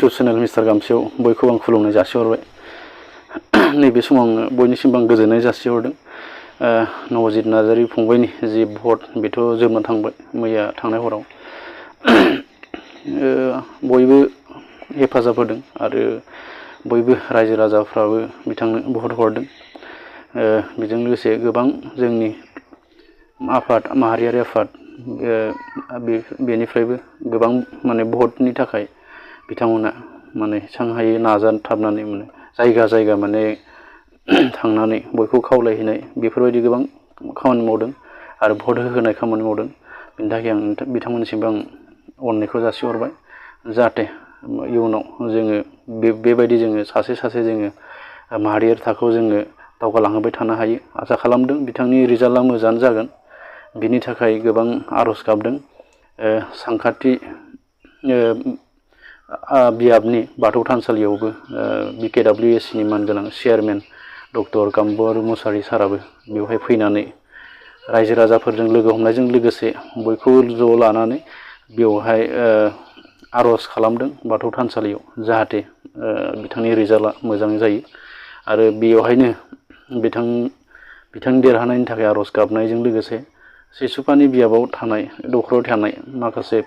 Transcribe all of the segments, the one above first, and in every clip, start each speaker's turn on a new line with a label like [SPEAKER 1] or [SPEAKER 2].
[SPEAKER 1] YouTube channel mister गामसेयाव बयखौ आं खुलुमनाय जासिहरबाय। नैबे समाव आङो बयनिसिमबो आं गोजोननाय जासिहरदों। नवजित नार्जारी फंबायनि जि भट बेथ' जोबना थांबाय मैया थांनाय हराव। बयबो हेफाजाब होदों आरो बयबो रायजो राजाफ्राबो बिथांनो भट हरदों। बेजों लोगोसे गोबां जोंनि आफाद माहारियारि आफाद बेनिफ्रायबो गोबां माने भटनि थाखाय बिथांमोना माने जेसां हायो नाजाथाबनानै माने जायगा जायगा माने थांनानै बयखौ खावलायहैनाय बेफोरबायदि गोबां खामानि मावदों आरो भट होनाय खामानि मावदों। बेनि थाखाय आं बिथांमोननिसिमबो आं अननायखौ जासिहरबाय। जाहाथे इयुनाव जोङो बेबायदि जोङो सासे सासे जोङो माहारियारि थाखोआव जोङो दावगालांहोबाय थानो हायो आसा खालामदों। बिथांनि रिजाल्टआ मोजाङानो जागोन बिनि थाखाय गोबां आर'ज गाबदों। सानखाथि बियाबनि बाथौ थानसालियावबो BKWSनि मानगोनां चेयारमेन डक्टर गाम्बर मुसाहारि साराबो बेवहाय फैनानै रायजो राजाफोरजों लोगो हमनायजों लोगोसे बयखौबो ज' लानानै बेवहाय आर'ज खालामदों बाथौ थानसालियाव जाहाथे बिथांनि रिजाल्टआ मोजां जायो आरो बेवहायनो बिथांनि देरहानायनि थाखाय आर'ज गाबनायजों लोगोसे सिसुपानि बियाबाव थानाय दखराव थानाय माखासे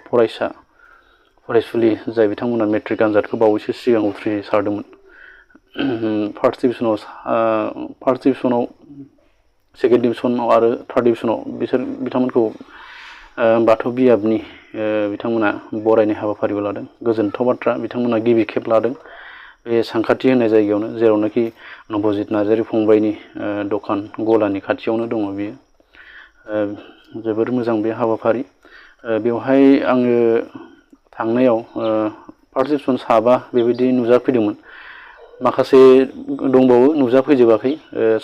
[SPEAKER 1] फरायसुलि जाय बिथांमोना मेट्रिक आनजादखौ बावैसो सिगां उथ्रिसारदोंमोन। फार्स्ट डिभिजनाव सेकेन्ड डिभिजनाव आरो थार्ड डिभिजनाव बिथांमोनखौ बाथौ बियाबनि बिथांमोना बरायनाय हाबाफारिबो लादों। गोजोनथाव बाथ्रा बिथांमोना गिबि खेब लादों बे सानखाथि होननाय जायगायावनो, जेरावनाखि नबजित नार्जारी फंबायनि दखान गलानि खाथियावनो दङ बियो। जोबोर मोजां बे हाबाफारि। बेवहाय आङो थांनायाव फार्स्ट डिभिजन साबा बेबायदि नुजाफैदोंमोन। माखासे दंबावो नुजाफैजोबाखै।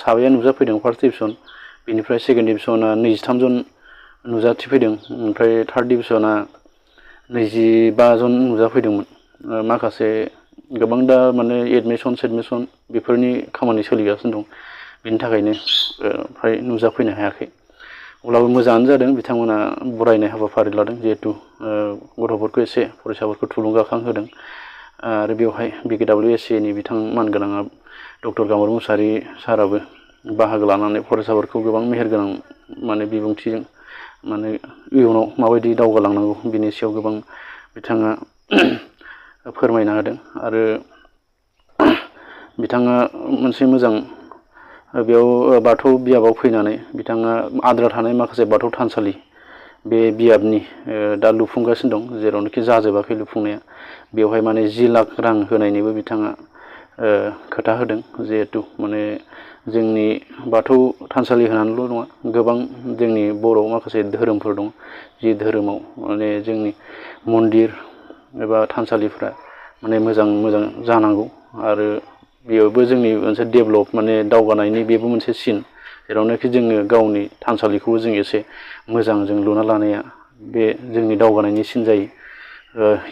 [SPEAKER 1] साबाया नुजाफैदों फार्स्ट डिभिजन, बेनिफ्राय सेकेन्ड डिभिजना 23 जन नुजाथिफैदों, ओमफ्राय थार्ड डिभिजना 25 जन नुजाफैदोंमोन। माखासे गोबां दा माने एडमिसन बेफोरनि खामानि सोलिगासिनो दं, बेनि थाखायनो फ्राय नुजाफैनो हायाखै। अब्लाबो मोजाङानो जादों बिथांमोना बरायनाय हाबाफारि लादों, जिहेथु गथ'फोरखौ एसे फरायसाफोरखौ थुलुंगाखां होदों। आरो बेवहाय BKWSनि बिथां मानगोनाङा डक्टर गाम्बर मुसाहारि साराबो बाहागो लानानै फरायसाफोरखौ गोबां मेहेरगोनां माने बिबुंथिजों माने इयुनाव माबायदि दावगालांनांगौ बिनि सायाव गोबां बिथाङा फोरमायना होदों। आरो बिथाङा मोनसे मोजां बेयाव बाथौ बियाबाव फैनानै बिथाङा आद्रा थानाय माखासे बाथौ थानसालि बे बियाबनि दा लुफुंगासिनो दं, जेरावनाखि जाजोबाखै लुफुंनाया। बेवहाय माने 10 लाख रां होनायनिबो बिथाङा खोथा होदों। जिहेथु माने जोंनि बाथौ थानसालि होनानैल' नङा, गोबां जोंनि बर' माखासे धोरोमफोर दं, जि धोरोमाव माने जोंनि मन्दिर एबा थानसालिफ्रा माने मोजां जानांगौ। आरो बेयावबो जोंनि मोनसे डेभेलप माने दावगानायनि बेबो मोनसे सिन, जेरावनाखि जोङो गावनि थानसालिखौबो जों एसे मोजां जों लुना लानाया बे जोंनि दावगानायनि सिन जायो।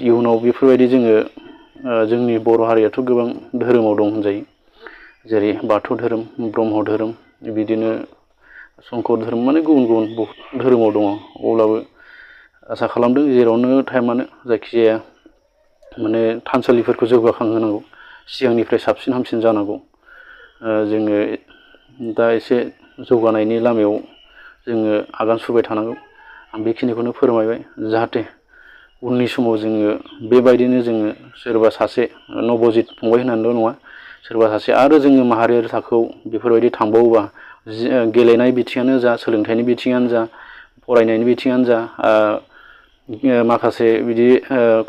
[SPEAKER 1] इयुनाव बेफोरबायदि जोंनि बर' हारियाथ' गोबां धोरोमाव दं होनजायो, जेरै बाथौ धोरोम, ब्रह्म धोरोम, बिदिनो संकर धोरोम, माने गुबुन गुबुन धोरोमाव दङ। अब्लाबो आसा खालामदों जेरावनो थाया मानो जायखिजाया माने थानसालिफोरखौ जौगाखांहोनांगौ, सिगांनिफ्राय साबसिन हामसिन जानांगौ। जोङो दा एसे जौगानायनि लामायाव जोङो आगान सुरबाय थानांगौ। आं बेखिनिखौनो फोरमायबाय, जाहाथे उननि समाव जोङो बेबायदिनो जोङो सोरबा सासे नबजित फंबाय होननानैल' नङा, सोरबा सासे आरो जोङो माहारियारि थाखोआव बेफोरबायदि थांबावोबा गेलेनाय बिथिङानो जा, सोलोंथाइनि बिथिङानो जा, फरायनायनि बिथिङानो जा, माखासे बिदि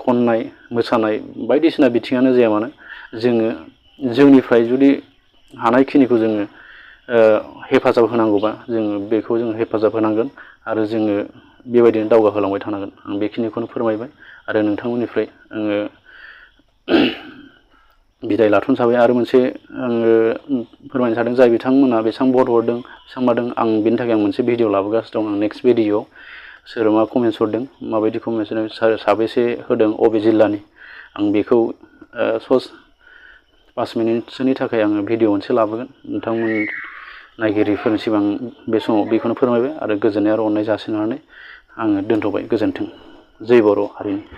[SPEAKER 1] खननाय मोसानाय बायदिसिना बिथिङानो जाया मानो, जोङो जोंनिफ्राय जुदि हानायखिनिखौ जोङो हेफाजाब होनांगौबा जोङो बेखौ जों हेफाजाब होनांगोन आरो जोङो बेबायदिनो दावगाहोलांबाय थानांगोन। आं बेखिनिखौनो फोरमायबाय आरो नोंथांमोननिफ्राय आङो बिदाय लाथ'नो सानबाय। आरो मोनसे आङो फोरमायनो सानदों, जाय बिथांमोना बेसेबां भट हरदों बेसेबां मादों, आं बेनि थाखाय आं मोनसे भिडिअ लाबोगासिनो दं। आं नेक्स्ट भिडिअआव सोर मा कमेन्ट्स हरदों, माबायदि कमेन्ट्स होदों, साबेसे होदों, अबे जिल्लानि, आं बेखौ 5 मिनिटसोनि थाखाय आङो भिडिअ मोनसे लाबोगोन। नोंथांमोन नायगिरिफोरनि सिगां बे समाव बेखौनो फोरमायबाय आरो गोजोननाय आरो अननाय जासिनानै आङो दोनथ'बाय। गोजोन्थों। जै बर' हारिनि।